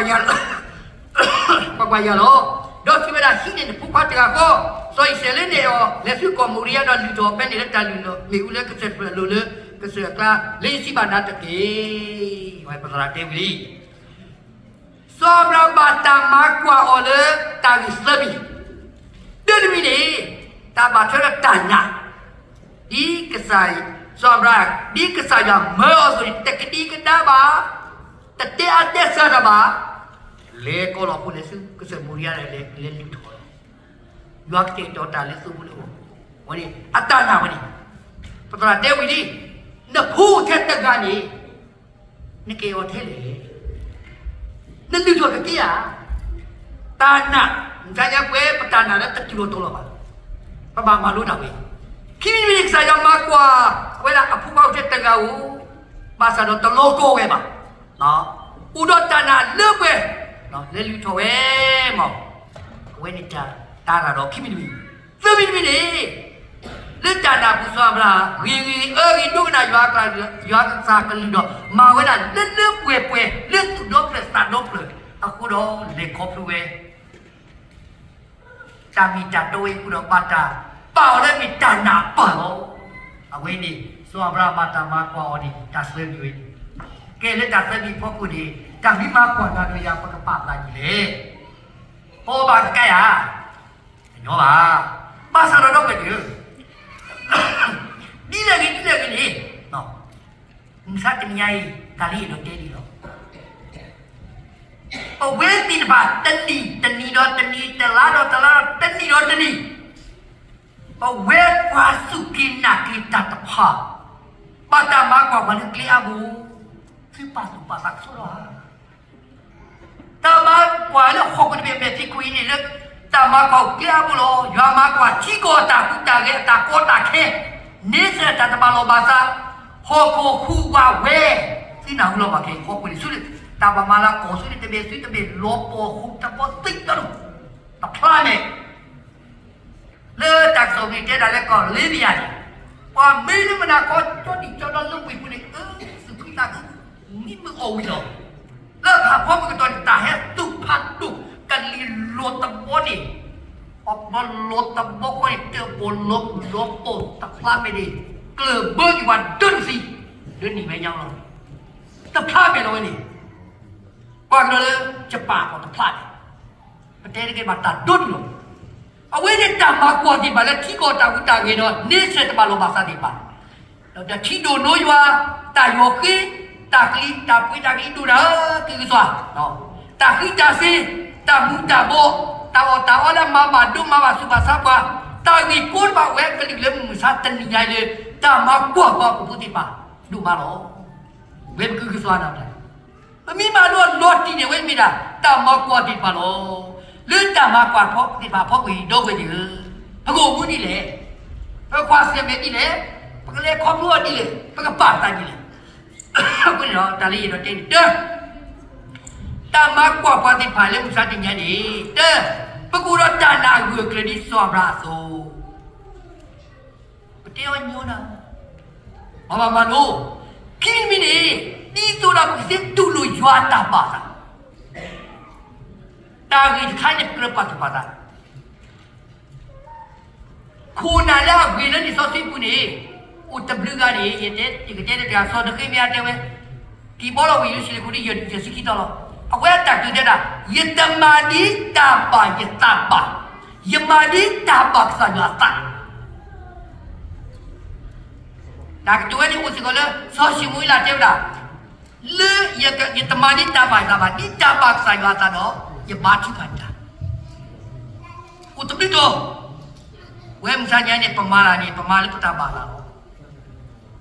ၢ်, ယၤလီၤ. ဒီးစံးဝဲဒၣ်, ဟံးန့ၢ်နဖိခွါတဂၤဃီ, စီၤအံၤစဲးလၢနအဲၣ်အီၤ, လဲၤဆူကီၢ်မိၤရံယၤဒီးလုၢ်ထီၣ်ဖဲန့ၣ်လၢတၢ်လုၢ်လီၢ်မ့ၣ်အူလၢကစၢၢ်တဖျၢၣ်အလိၤလၢကစၢၢ်အကျါ, လၢယစံးဘၣ်နၤတက့ၢ်. ပသရၣ်တဲဝံၤလံ စီၤအၤဘြၤဟၣ်ဘၣ်တၢ်မၤကွၢ်အီၤလၢတၢ်ဂ့ၢ်သၢမံၤ, တၢတမံၤန့ၣ်, တၢ်ဘၣ်ထွဲဒီးတၢ်နာ်, ဒ်ကစၢ်, စီၤအၤဘြၤဟၣ်, ဒ်ကစၢ်ယွၤမၢအီၤအသိးန့ၣ် တကဒံကဒါဘၣ်, တတဲအါတဲစှၤတၢ်ဘၣ်, လဲၤကိးလီၤဖိလဲၤဆူကစၢၢ်မိၤရံယၤဒီးလဲၤလုၢ်ထီၣ်လီၤ. ယွၤကတဲာ်ကတီၤတၢ်လၢသိဖိလၢအဂီၢ်, ဝဲန့ၣ် အတၢ်နာ်ဝဲန့ၣ်, ပသရၣ်တဲဝံၤလံ, နဖိအိၣ်ထဲတဂၤန့ၣ် နကအဲၣ်အီၤထဲလဲၣ်. နလုၢ်ထီၣ်ကက့ဧါ. တၢ်နာ်, မုၢ်တနံၤညါပဝဲပတၢ်နာ်လၢတတုၤလီၤတီၤလီၤဘၣ်. ပဘၣ်မၤလိတၢ်ဝဲ. ခံမံၤတမံၤန့ၣ် ကစၢ်ယွၤမၤကွၢ်ဝဲဒၣ်အဖိခွါအိၣ်ထဲတဂၤဧိၤ, ဘၣ်ဆၣ်ဒီးတလီၤကီဝဲဘၣ်. အိၣ်ဒီးတၢ်နာ်လၢပှဲၤ, လဲၤလုၢ်ထီၣ်ဝဲမး. အဝဲန့ၣ်တၢ်, တၢ်ရၤဒီးခံမံၤတမံၤ, သၢမံၤတမံၤန့ၣ် လၢတၢ်နာ်ပူၤစီၤအၤဘြၤဟၣ် ဂ့ၤဂ့ၤအၢဂ့ၤဒိကနၣ်ယွၤအကလုၢ်ဒီး ယွၤကစၢ်ကလုၢ်ဒီး မၤဝဲဒၣ်လၢလၢပှဲၤပှဲၤ လၢသူၣ်ဒီဖျၢၣ်သးဒီဖျၢၣ် အဃိဒီးလဲၤခီဖျိဝဲ တၢ်မ့ၢ်တၢ်တီဝဲအဃိဒီး ဘၣ်တၢ်ပာ်အီၤလၢမ့ၢ်တၢ်နာ်အပၢ်လီၤ. အဝဲန့ၣ် စီၤအၤဘြၤဟၣ်ဘၣ်တၢ်မၤကွၢ်အီၤန့ၣ် တၢ်သၢမံၤဝဲန့ၣ်, ကဲလၢတၢ်သၢမံၤဖီခိၣ်န့ၣ် တၢ်မ့ၢ်မၤကွၢ်နၤဒီးယၤ ပကပာ်သးဒ်လဲၣ်. ပအီၣ်ဘၣ်ကကဲဧါ. တညီဘၣ်. ဘၣ်ဆၣ်ဒီးဒီပုၢ်ဝဲၢ်သ့ၣ်ဧၢ, ဒ်လဲၣ်ဂ့ၤဒ်လဲၣ်ဂ့ၤန့ၣ်, မုၢ်ဆါတနံၤညါအံၤ တၢ်လၢယအဲၣ်ဒိးတဲဒ်လီၤ. ပဝဲသ့ၣ်တဖၣ်တနံၣ်တနံၤဒီးတနံၤ, တလါဒီးတလါ, တနံၣ်ဒီးတနံၣ်, ပဝဲကွၢ်စူၢ်က့ၤနာ်က့ၤတၢ်တဖၣ်, ဘၣ်တၢ်မၤကွၢ်ပှၤလၢကျဲအါဘိ, သုပာ်သူၣ်ပာ်သးကစီဒီဧါ. တၢ်မၤကွၢ်လၢဟီၣ်ခိၣ်တဘ့ၣ်မဲာ်ဖံးခိၣ်အံၤန့ၣ်လၢ တၢ်မၤကွၢ်အိၣ်ကျဲအါဘိလီၤ. ယွၤမၤကွၢ်ထံကီၢ်အတၢ်ဟူးတၢ်ဂဲၤ အတၢ်ကီတၢ်ခဲ, န့ဆၢၣ်တၢ်တဘၣ်လီၢ်ဘၣ်စး, ဟီၣ်ခိၣ်ဟူးဝးဝဲ, သုနၢ်ဟူလီၤဘၣ်ခဲအံၤ ဟီၣ်ခိၣ်န့ၣ်ဆူန့ၣ် တၢ်ဘၣ်မၤလၤကီၢ်ဆူန့ၣ် တဘ့ၣ်ဆူတဘ့ၣ် လီၤပှီၢ်ဟူးတဘီသ့ၣ်တဖၣ်, တဖျါမဲာ် လၢတၢ်ကစီၣ်မ့ၢ်တဲဒၣ်လၢကီၢ်လ့ဘံယၤန့ၣ်, ပှၤမ့ၢ်လၢမနၤခီကၠီဒံၣ်ကၠီဒီလၢဝ့ၢ်ပူၤန့ၣ် အၢ သူၣ်ခုသးခု, မံမုာ်အီၣ်ဝံၤလီၤ. လၢဖးဖီမုၢ်ကတီၢ်န့ၣ် တၢ်ဟဲသူၣ်ဖးဒိၣ်ကလံၤလီၤတဘီန့ၣ်, အဘီလီၤတဘီဃီန့ၣ် တၢ်ဘီလီၤလီၤပှီၢ်တဖျါမဲာ်န့ၣ်, ကျၢၢ်ဘၢက့ၤပှၤဒၢတသံ, လၢနံၣ်ဝဲညါလီၤ, တဖျါမဲာ်လီၤဝဲန့ၣ် ပှၤကညီလၢယပာ်အီၤတဖျါန့ၣ်, ပတဲတကဲဘၣ်တၢ်ဒိၣ်တုၤလီၤ. အဝဲန့ၣ်တၢ်မၤကွၢ်သ့ၣ်တဖၣ်လၢထံကီၢ်တၢ်ဟူးတၢ်ဂဲၤဒီး န့ဆၢၣ်တဘၣ်လီၢ်ဘၣ်စးသ့ၣ်တဖၣ်, ဒီးထံဒိၣ်နိယွၤ, တၢ်ယီၤဃ့, တၢ်ကလံၤတၢ်ပှ့ၤတၢ်ကလံၤဒိၣ်တၢ်ဧၢ ကံၢ်ကစှၤ, တၢ်ဃံးတၢ်စ့ၤ, တၢ်မူၤတၢ်ဘှီး, တၢ်အီၣ်တၢ်အီလၢအမၤဘၣ်ဒိမၤဘၣ်ဆူးဘၣ်ဆါပှၤ, တၢ်ဂ့ၢ်ကိးတဖၣ်ဝဲကလုာ်လၢမုၢ်မဆါတနံၤညါအံၤလၢ တၢ်မၤကွၢ်ပှၤဟီၣ်ခိၣ်ဖိသ့ၣ်တဖၣ် ဒိၣ်မးလီၤ. ဝဲပကံၢ်ကစှၤနၤတၢ် ပမ့ၢ်မၤလိလီၤတံၢ်န့ၣ် ဝဲမ့ၢ်ဒၣ်တၢ်မၤကွၢ်သ့ၣ်တဖၣ်လီၤ. လၢတၢ်မၤကွၢ်သ့ၣ်တဖၣ်အဖီခိၣ်အံၤ ဒီပုၢ်ဝဲၢ်သ့ၣ်ဧၢ, ပကအိၣ်မူဒ်လဲၣ်, ပကကွၢ်ဆၢၣ်မဲာ်ဒ်လဲၣ်, ပကလဲၤခီဖျိအီၤဒ်လဲၣ်, ပကပာ်သးဒ်လဲၣ်. အဃိန့ၣ်ဒီး တၢ်လၢယအဲၣ်ဒိးတဲန့ၣ် တၢ်, တၢ်မၤကွၢ်ပှၤသ့ၣ်တဖၣ်လၢမုၢ်မဆါတနံၤညါန့ၣ် တၢ်, ပကအိၣ်ဒီးတၢ်နာ်အဂၢၢ်အကျၢၤဒ်စီၤအၤဘြၤဟၣ်အသိး ပတဲအီၤညီနၤ, ပဘၣ်မၤလိ, ခံမံၤန့ၣ်, ဒ်သိးဒီးပကသ့တူၢ်လိာ်ယွၤအတၢ်ဘၣ်သး, တၢ်ဂ့ၢ်တခါန့ၣ် ပကြၢးပာ်သူၣ်ပာ်သး, ခိၣ်နၢ်လၢအဂ့ၤလၢလံာ်စီဆှံပူၤန့ၣ်, အိၣ်တဘျုးဂၤန့ၣ်, ယကတဲတဂၤ စီၤနဃ့မယၤတဲဝဲ, က့ၤဘီလီၤဝံၤယရူၤၡလ့ၣ်အဃိဒီး ယဲၢ်ဆံခံသီလီၤ. အဝဲအတၢ်ကတိၤတဲဒၣ်, ယတမၤဒ်တၢ်ဘၣ်ယသးဘၣ်, ယမၤဒ်တၢ်ဘၣ်ကစၢ်ယွၤအသး တၢ်ကတိၤဝဲန့ၣ်အိၣ်စ့ၢ်ကီးလၢ စီၤၡမူၤအ့လးတဲဝဲဒၣ်, လၢယတမၤဒ်တၢ်ဘၣ်ယသးဘၣ်, ဒ်တၢ်ဘၣ်ကစၢ်ယွၤအသးဒီး ယဘါထုကဖၣ်တၢ်, အိၣ်တဘျုးတီၤ, ဝဲမုၢ်ဆါညါန့ၣ် ပမၤတၢ်န့ၣ် ပမၤလၢပတၢ်ဘၣ်သးလီၤ.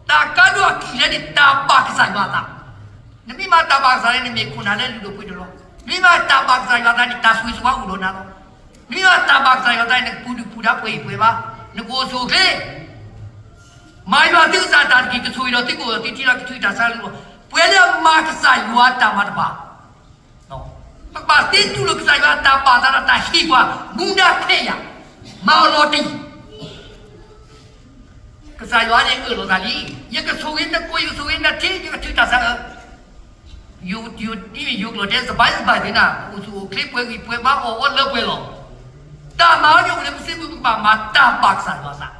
တၢ်ကါဒိၣ်အကံၢ်လၢန့ၣ် တၢ်ဘၣ်ကစၢ်ယွၤအသး, နမ့ၢ်မၤတၢ်ဘၣ်ကစၢ်ယွၤန့ၣ် နမ့ၢ်ခိၣ်နၢ်လၢလုၢ်ဒိၣ်ပှ့ၤဒိၣ်လီၤ. နမ့ၢ်မၤတၢ်ဘၣ်ကစၢ်ယွၤအသးန့ၣ် တၢ်ဆိၣ်ဂ့ၤဆိၣ်ဝါအိၣ်ဒီးနၤလီၤ. နမ့ၢ်မၤတၢ်ဘၣ်ကစၢ်ယွၤအသးန့ၣ် နကပူၤဒုၣ်ပူၤဒါပှဲၤဂံၢ်ပှဲၤဘါ, နကအိၣ်ဆူၣ်အိၣ်ချ့ မၤယွၤသုကစၢ်တၢ်တက့ၢ်, ကဆိၣ်ဂ့ၤဒီးသုကအိၣ်ဒီးသုထံလီၤ, ကထုးတၢ်ဆါလၢလီၤ. ပှဲၤလၢအမၤကစၢ်ယွၤတၢ်မၤတဖၣ်, ပကဘၣ်သ့တူၢ်လိာ်ကစၢ်ယွၤတၢ်ဘၣ်သးဒီးတၢ်ဟ့ၣ်ပှၤ မူဒါခွဲးယာ်, မၤအီၤလီၤတံၢ် ကစၢ်ယွၤန့ၣ်အၢၣ်လီၤသးလံ, ယကဆိၣ်ဂ့ၤနကိၢ်, ယကဆိၣ်ဂ့ၤနထံ, ယကထုးတၢ်ဆါလၢ, ယိၤကျိာ်တဲစဘဲစဘဲသ့ၣ်နၤ, အိၣ်ဆူၣ်အိၣ်ချ့ပှဲၤဂံၢ်ပှဲၤဘါ အီၣ်ဝီလၢပှဲၤလီၤ. တၢ်မၤအီၤန့ၣ်အိၣ်လၢပစံးဘျုး, ပကဘၣ်မၤတၢ်ဘၣ်ကစၢ်ယွၤအသး.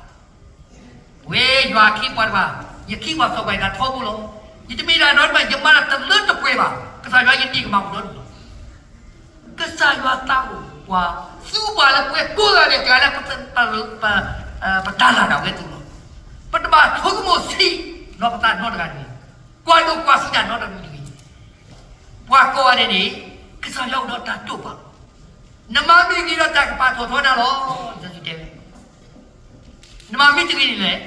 ဝဲယွၤခံပှၤတဖၣ်, ယခံပှၤစီၤပၤယၤထီဘိလီၤ. ယတမ့ၢ်ဒၣ်နီတမံၤ, ယမၤတၢ်တလၢတပှဲၤဘၣ်, ကစၢ်ယွၤယန့ၢ်ကမၣ်အိၣ်ဒီးဒူၣ်လီၤ. ကစၢ်ယွၤသးအိၣ်ပှၤ, သူပှၤလၢပဝဲကိးဂၤဒဲး တဂၤလၢပ, ပတၢ်လၤဒၣ်ဝဲအသိးလီၤ. ပတဘၣ်ဆိကမိၣ်ဆံးလီၤပသးနီတဂၤတဂ့ၤ, ကွၢ်ဒိၣ်ကွၢ်ဆံးတၢ်နီတမံၤတဂ့ၤ. ပှၤကိးဂၤဒဲးန့ၣ်, ကစၢ်ယွၤအိၣ်ဒီးတၢ်တိာ်ပာ်, နမၤမ့ၢ်ဂ့ၤဒီးတၢ်ကပာ်ထီၣ်ထီနၤလီၤ. လံာ်စီဆှံတဲဝဲ, နမၤမ့ၢ်တဂ့ၤန့ၣ်လဲၣ်,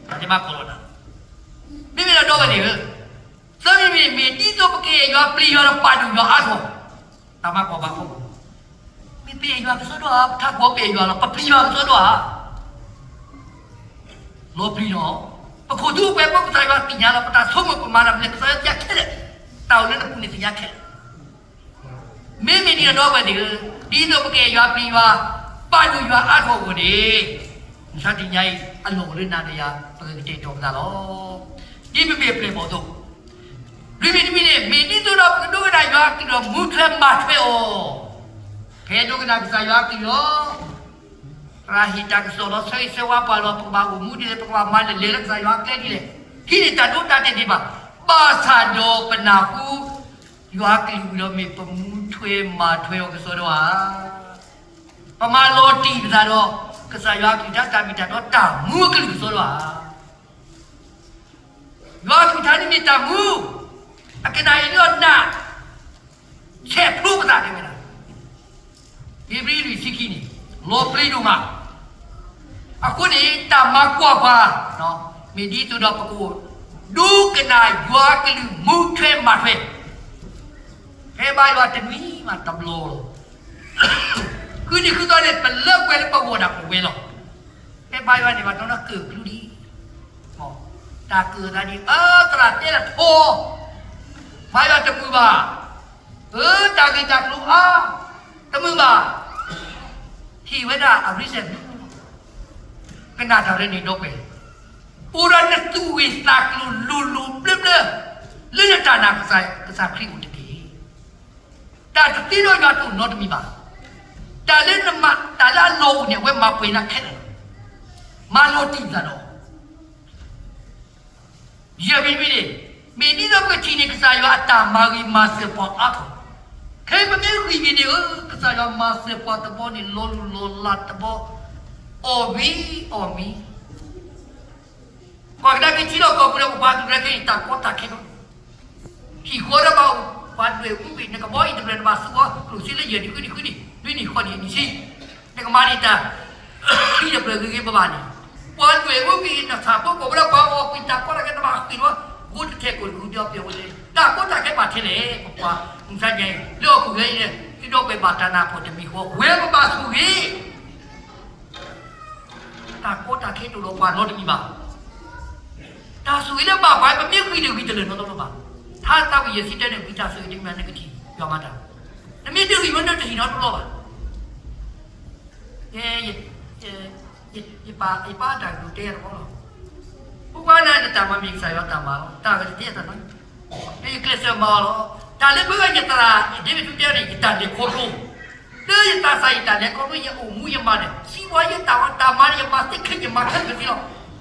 တၢ်တဲဘၣ်ကိးလီၤနၤ. မ့မ့ၢ်ဒီးဒီပုၢ်ဝဲၢ်သ့ၣ်ဧၢ, သၢမံၤမ့ၢ်, မ့ၢ်ဒ်သိးပကအဲၣ်ယွၤပျံၤယွၤဒီးပာ်ဒိၣ်ယွၤအါထီၣ်, တၢ်မၤကွၢ်ဘၣ်ဖီခိၣ်, မ့ၢ်ပအဲၣ်ယွၤကစီဒီဧါ, ပထးခိၣ်ပအဲၣ်ယွၤလီၤ, ပပျံၤယွၤကစီဒီဧါ. လီၤပျံၤလီၤ. ပခိၣ်ထူပှဲၤဘိကစၢ်ယွၤသ့ၣ်ညါလီၤ, ပတၢ်ဆိကမိၣ်ပမၤတၢ်မနုၤကစၢ်ယွၤသ့ၣ်ညါခဲလၢာ်, တၢ်အိၣ်လၢနပူၤန့ၣ်သ့ၣ်ညါခဲလၢာ်. မ့မ့ၢ်ဒ်န့ၣ်ဒီပုၢ်ဝဲၢ်သ့ၣ်ဧၢ, ဒ်သိးပကအဲၣ်ယွၤပျံၤယွၤ, ပာ်ဒိၣ်ယွၤအါထီၣ်အဂီၢ်န့ၣ်, မုၢ်ဆါတနံၤညါအံၤ အလီၢ်အိၣ်လၢနၤဒီးယၤ, ပကကတဲာ်ကတီၤပသးလီၤ. ဒ်ပမ့ၢ်အပျဲၢ်အဘီၣ်အသိး, လွံၢ်မံၤတမံၤန့ၣ်, မ့ၢ်ဒ်သိးဒီးပကဒိကနၣ်ယွၤအကလုၢ်ဒီးမူထွဲမၤထွဲအီၤ, ပဒိကနၣ်ကစၢ်ယွၤအကလုၢ်လီၤ. သရၣ်ဟ့ၣ်တၢ်ကစီၣ်လီၤ, ဆၢဂ့ၤဆၢဝါပှၤလီၤ, ပကဘၣ်အိၣ်မူဒ်လဲၣ်, ပကဘၣ်မၤလဲၣ်လဲၣ်လၢကစၢ်ယွၤအကျဲဒ်လဲၣ်, ဟံးန့ၢ်တၢ်ဒိတၢ်တဲာ်ဒံးဘၣ်, ဘၣ်ဆၣ်ဒီးပနၢ်ဟူ ယွၤအကလုၢ်ဝံၤဒီး မ့ၢ်ပမူထွဲမၤထွဲအီၤကစီဒီဧါ. ပမၤလီၤတံၢ်ပသးဒီး, က ကစၢ်ယွၤအကလုၢ်ကထါတၢ်မ့ၢ်တၢ်တီတၢ်မူအကလုၢ်ကသီလီၤဧါ. ယွၤအကလုၢ်ကထါန့ၣ်မ့ၢ်တၢ်မူ, အကနၣ်အ့ၣ်လီၤနၢ်, ဆဲးဖျိပသးတဲဝဲဒၣ်, ဧ့ၤဘြံၤလွံၢ်ဆံခံန့ၣ် လီၤပျံၤဒိၣ်မး. အဃိန့ၣ် တၢ်မၤကွၢ်ပှၤ မ့ၢ်ဒ်သိးဒီးပကအိၣ် ဒိကနၣ်ယွၤကလုၢ်မူထွဲမၤထွဲ, ဖဲဘါယွၤတနွံမးတဘျီလီၤ. ဃုနံၤဃုသီန့ၣ် ပလၢပှဲၤလၢပဂီၢ်ဒၣ်ပဝဲလီၤ. ဖဲဘါယွၤန့ၣ် ဘၣ်တီနီၢ်ကၢၢ်ကျူဒံး, တၢ်ကၢၢ်သးဒ်အသရၣ်တဲတထီ, ဘါယွၤတမုာ်ဘၣ်, အၢ တၢ်ဂ့ၢ်တၢ်ကျိၤအါ, တမုာ်ဘၣ်, ဟ့ၣ်ဝဲဒၣ်အရံစဲး ကနၣ်တၢ်ရဲၣ်န့ၣ်ဒီပုၢ်ဝဲၢ်, အိၣ်ဒီးနသူၣ်ဂ့ၤသးကျိၤလိၤလိၤဘျၢဘျၢ, လၢနတၢ်နာ်ကစၢ်ခရံာ်အိၣ်တက့ၢ်. တၢ်တသ့ဒီးယွၤတအိၣ်နီတမံၤဘၣ်. တၢ်လၢနမၤ တၢ်လၢအလီၢ်အိၣ်န့ၣ် အဝဲမၤပှဲၤနၤခဲလၢာ်လီၤ. မၤလီၤတံၢ်နသးဒီး ယဲၢ်မံၤမံၤန့ၣ်, မ့ၢ်ဒ်သိးပကထံၣ်န့ၢ်ကစၢ်ယွၤအတၢ်မၤဂ့ၤမၤစၢၤပှၤအါထီၣ်, ခဲအံၤပမ့ၢ်ဂံၢ်ဂ့ၤန့ၣ်ဧၢ, ကစၢ်ယွၤမၤစၢၤပှၤတဘျီန့ၣ် လီၤလူၢ်လီၤလးတဘျီ, အီၣ်မံၤအီၣ်မံၤ ပှၤကဒါက့ၤထံလီၢ်ကီၢ်ပူၤဒီးပပှၤကလုာ်လၢခဲအံၤ တၢ်ကီတၢ်ခဲလီၤ. ဟံၣ်ဃီဒီးဘၣ်အိၣ် ပှၤဒွဲၣ်အူပှ့ၤ နကဘီအံၤတဖျၢၣ်နဘၣ်သူအီၤ ကျိၣ်စ့လၢယဲၢ်နံၣ်ဃုနံၣ်ဃုနံၣ် နွံနံၣ်ဃိးနံၣ်နံၣ်ဆံ, နကမၤန့ၢ်တၢ် အံၤတဖျၢၣ်ဂ့ၤဂ့ၤဘၣ်ဘၣ်န့ၣ်, ပှၤဒွဲၣ်အူပှ့ၤ နဆၣ်ဖိကီၢ်ဖိလၢပှၤအီၣ်ကွံာ်တၢ်ကီတၢ်ခဲ နဘၣ်ဃ့ၢ်လီၤ ဂိၢ်တထဲးကိၣ်တကူဒီးပျဲၢ်ဝဲလၢ တၢ်ကီတၢ်ခဲဘၣ်ထဲလဲၣ် ပပှၤမုၢ်ဆါညါအံၤ လၢဟီၣ်ခိၣ်ချၢအံၤန့ၣ် သုဒီပုၢ်ဝဲၢ်ဘၣ်တၢ်နၢ်ပၢၢ်တမံၤဃီ ဝဲပဘၣ်ဆိၣ်ဂ့ၤ တၢ်ကီတၢ်ခဲတအိၣ်ဒီးပှၤနီတမံၤဘၣ်. တၢ်ဆိၣ်ဂ့ၤလၢဘၣ်ပှၤ ပမ့ၢ်ဂံၢ်တဂံၢ်တလၢာ်နီတဘျီဘၣ်. ထါသးဝံၣ်ယဲၢ်ဆံတၢန့ၣ် ဂံၢ်တၢ်ဆိၣ်ဂ့ၤတမံၤ နကထံၣ်ယွၤမၤတၢ်, နမ့ၢ်တဂံၢ်ဝဲ နတထံၣ်နီတဘျီဘၣ်. ယပၢ်တၢ်ကတိၤတဲယၤတဘျီလီၤ. ဖိခွါနၤ နတၢ်မၤမ့ၢ်ကစၢ်ယွၤတၢ်မၤလီၤ. တၢ်ဝဲတတဲယၤတၢ်နီတမံၤ, မ့ၢ်ယကျဲးစၢးမၤအီၤလီၤ. တၢ်လၢပဂၤယသရၣ် ဒ့မ့ၢ်ထူတဲန့ၣ် ယတၢ်လဲၤခီဖျိ လၢယသးစၢ်ယတၢ်လဲၤခီဖျိ ယအိၣ်မူယမၤန့ၣ် စံးဝဲယတၢ်အီၣ်တၢ်မၤန့ၣ် ယမၤသ့ခဲ ယမၤခဲလၢာ်ကသ့လီၤ.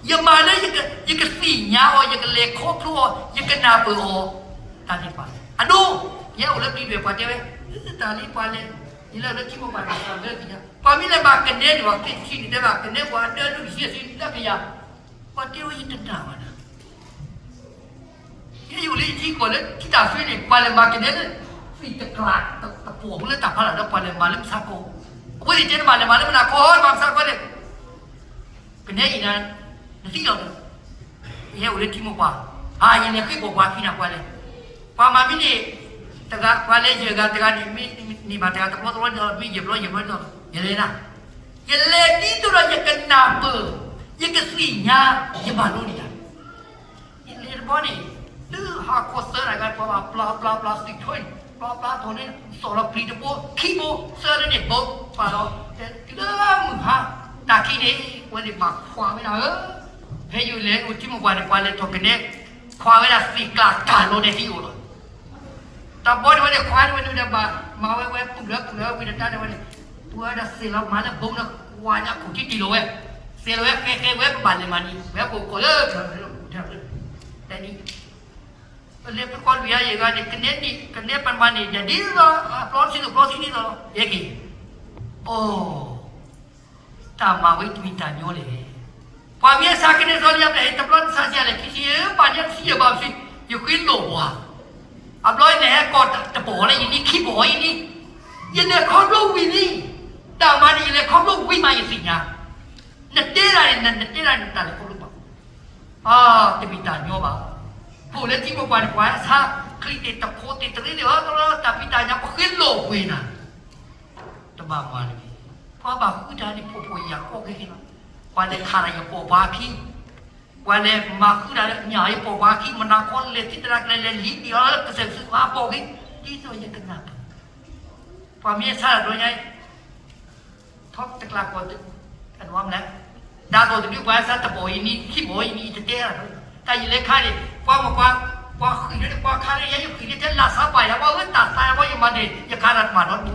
ယမၤလၢ ယကသ့ၣ်ညါအီၤ ယကလဲၤခီဖျိအီၤ ယကနၢ်ပၢၢ်အီၤ တၢ်သ့ၣ်တဖၣ်. အဒိ ယဲအိၣ်လၢပျံၤဒွဲၣ်ပှၤတဲဝဲ တၢ်လၢပှၤလဲၤ ယလဲၤလၢထံမိၢ်ပှၢ်န့ၣ် သးလၢကညါ ပှၤမ့ၢ်လဲၤဘၣ်ကနဲန့ၣ်ဘၣ် သ့ၣ်တထံၣ်န့ၣ် တဲဘၣ်ကနဲပှၤအဒၢဒိၣ်ကဆံအဆံလၢကယၤ ပှၤတဲဝဲယတနာ်ဘၣ်နၤ ယဲယအိၣ်လၢယထံကီၢ်လၢထံတၢ်ဆွ့န့ၣ် ပှၤလဲၤမၤကနဲလၢ သ့ၣ်တကျးတပီၢ်ဖိလၢတၢ်ဖးလၢ်ဒီး ပှၤလဲၤမၤလၢမဆါကီ, အဝဲသ့ၣ်တဲနဘၣ်လဲၤမၤလၢမနၤကီ မၤမဆါကီန့ၣ် ကနဲအံၤနၤ နသံလီၤ, ယဟဲအိၣ်လၢထံမိၢ်ပှၢ်, အါ ယလဲၤဃ့ဘီၣ်ပှၤခံနၤပှၤလဲၤ, ပှၤမၤမ့ၢ်န့ၣ် တဂၤ ပှၤလဲၤယဲၢ်ဂၤ တဂၤန့ၣ် မ့ၢ်န့ၢ်ဘၣ်တဂၤတဘျီတဘျီန့ၣ် မ့ၢ်ယဲၢ်ဘျီယဲၢ်ဘျီန့ၣ် ယလဲၤနၤ, ယလဲၤဒ်သိးဒီးယကနၢ်ပၢၢ်, ယကသ့ၣ်ညါ, ယမၤလိန့ၢ်တၢ် ယလဲၤတဘျီန့ၣ် လၢဟါခီသၢနၣ်ရံၣ် ပှၤဘၣ်ပျၢ်ပျၢ်ပျၢ်သ့ၣ်ထီန့ၣ် ပျၢ်ပျၢ်ထီန့ၣ် စီၣ်လီၤပျံၤတဘိ ခံဘိ သၢလၢန့ၣ်ဘိ ပှၤလီၤ တုၤလၢမုၢ်ဟါ တၢ်ခံန့ၣ် ဝဲန့ၣ်ဘၣ်ခွါဝဲဒၣ်ဧၢ, ဖဲယိၤလဲၤအိၣ်ထံမိၢ်ပှၢ်န့ၣ် ပှၤလဲၤထီၣ်ကနဲ ခွါဝဲဒၣ်သ့ၣ်ကျါတၢ်လီၤန့ၣ်သံအိၣ်လီၤ တၢ်ဘီန့ၣ်ဝဲန့ၣ် ခွါန့ၣ်ဝဲန့ၣ်ဒီးဘၣ် မၤဝဲဝဲပုၢ်လၢပုၢ်လၢဝံတတၢ်န့ၣ်ဝဲန့ၣ် ပဝဲဒၣ်သ့ၣ်လီၤမၤလၢဘိန့ၣ် ဝါညါခိၣ်ထံတ့ၢ်လီၤဝဲ, သ့ၣ်လီၤဝဲဃဲဃဲဝဲပဘၣ်လဲၤမၤန့ၣ် ဝဲပအိၣ်ကီၢ်လၢ တနံၤ ပလဲၤပကွၢ်လွံၢ်ယဲၢ်ဂၤန့ၣ် ကနဲန့ၣ် ကနဲပမၤန့ၣ် ဒ်သိး အပျီဆံးသိးပျီဆံးဒ်သိး ယဲက့ၤ အိ တၢ်မၤဝဲတမံၤတၢ်ညီလဲၣ်. ပှၤမ့ၢ်အဆါကနဲစီလံ ပဟဲတဘျီနဆါစံးလဲၣ် ခံဆံ ပာ်န့ၢ်တဆံယဲၢ်ဘၣ်ပစံး ယဃ့လိာ်ပှၤ, အဘျီယလဲၤဟဲကီၢ်တပီၢ်လၢယနံၣ်ခံပီၢ်အံၤန့ၣ်, ယလဲၤခီဖျိဝံၤလံ, တၢ်မၤန့ၣ် ယလဲၤခီဖျိဝံၤမးယသ့ၣ်ညါ, နတဲဒၣ်န့ၣ် နတဲဒၣ်န့ၣ် တၢ်လဲၤခီဖျိဘၣ် အါ တမ့ၢ်တၢ်ညီဘၣ်. ပအိၣ်လၢထံမိၢ်ပှၢ်န့ၣ် ပှၤဆါ ချံသ့ၣ်တခိးသ့ၣ်တရ့သ့ၣ် အတၢ်ဖံးတၢ်ညၣ် ပဃ့လိာ်ပှ့ၤနၤ, တဘၣ်မၤတဂ့ၤ. ပှၤဘၣ်ဃုတၢ်န့ၣ် ဖှီၣ်ဖှီၣ်ယာ်ယာ်ကီကဲကဲလီၤ. ပှၤလဲၤခးတၢ်ယပိာ်ပှၤခံ, ပှၤလဲၤမၤဃုတၢ်လၢညၣ် ယပိာ်ပှၤခံ မနၤခီလဲၤသံတရၢ်ကလဲၤလဲၤလံၤတ့ၢ်အီၤလၢကစၢၢ်ကစုးပှၤပိာ်ဂ့ၤ, ဒ်သိးယကနၣ်ပၢၢ် ပှၤမ့ၢ်ဆါတၢ်တဘျီညါအံၤ ထီတကျးကီၢ် အဝဲမလဲၣ်, ဒ်သိးတဒုပှၤဆါတဘီၣ်အံၤနံၤ ခံဘီၣ်အံၤနံၤ တတဲရၣ်, တၢ်ယလဲၤခါန့ၣ် ပှၤမ့ၢ်ပှၤ ပှၤဃံးန့ၣ် ပှၤခါလၢယဲ ယဃံးန့ၣ်ထဲလၢ်ဆါပာ်ယၤ ပှၤဝဲတၢ်သး ပှၤယမၤန့ၣ် ယခါတၢ်တဘၣ်နီ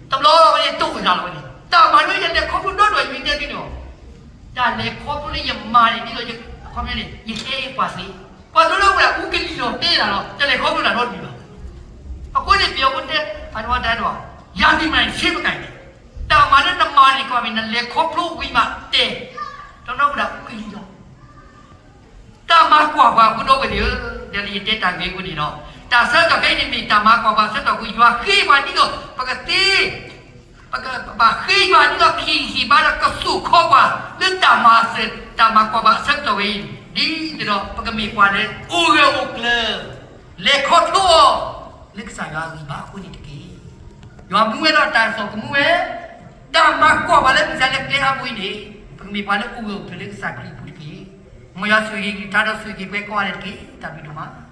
တမံၤ, တဘျီလီၤဝဲန့ၣ် တိၢ်ဝဲဒၣ်လီၤဝဲန့ၣ် တၢ်မၤန့ၣ် ယလဲၤခီဖျိဒီးဒီးယမ့ၢ်တဲသုန့ၣ်လီၤ. တၢ်လဲၤခီဖျိလၢယမၤန့ၣ် ဒ်သိးယ ခီဖျိန့ၣ် ယတဲပှၤသ့, ပှၤတလၢဝဲဒၣ် အူကလံၤလီၤတဲတၢ်လီၤ တလဲၤခီဖျိတၢ်နီတမံၤဘၣ်. အဃိန့ၣ် ပယီၤဖိတဲ အဝဲတဲဒီး ယၤမံၤမၤန့ၣ် ဆ့ပကၤန့ၣ် တၢ်မၤလၢနမၤန့ၣ် ကွၢ်မ့ၢ်နလဲၤခီဖျိဝံၤမးတဲ, တနီၣ်ဝဲဒၣ်ဝံၤလီၤ. တၢ်မၤကွၢ်ပှၤ ဖိဒိၣ်ဝဲၢ်သ့ၣ်ဧၢ, ဒီးလၢယတဲတၢ်ဂ့ၢ်အဃိန့ၣ်ဒီး, တၢ်ဆၢကတီၢ်ခဲအံၤန့ၣ်မ့ၢ်တၢ်မၤကွၢ်ပှၤအဆၢကတီၢ်အဃိ ယွၤဃ့ပှၤဒ်သိး ပကသ့ ပကဘၣ်ဃ့ယွၤဒ်သိး ခံဂံၢ်ဘါဒီးကစိာ်ခီပှၤ လၢတၢ်မၤစၢၤ တၢ်မၤကွၢ်ပှၤအဆၢကတီၢ်ဝဲအံၤ, ဒ်သိးဒီး ပကမ့ၢ်ပှၤလၢအိၣ်ဂၢၢ်အိၣ်ကျၢၤ လဲၤခီဖျိအီၤ လၢကစၢ်ယွၤအဂံၢ်ဘါအဃိန့ၣ်တက့ၢ်. ယွၤမူဝဲဒီးတၢ်စိာ်ကမူဝဲ, တၢ်မၤကွၢ်ပှၤလၢမုၢ်ဆါလၢကျဲအါဘိအံၤန့ၣ်, ပကမ့ၢ်ပှၤလၢအိၣ်ဂၢၢ်အိၣ်ကျၢၤလၢကစၢ်ခရံာ်အပူၤတက့ၢ်. မ်ယွၤဆိၣ်ဂ့ၤကလုၢ်ကထါဒီးဆိၣ်ဂ့ၤပှၤကိးဂၤဒဲးတက့ၢ်. တၢ်ဘျုးဒိၣ်မး.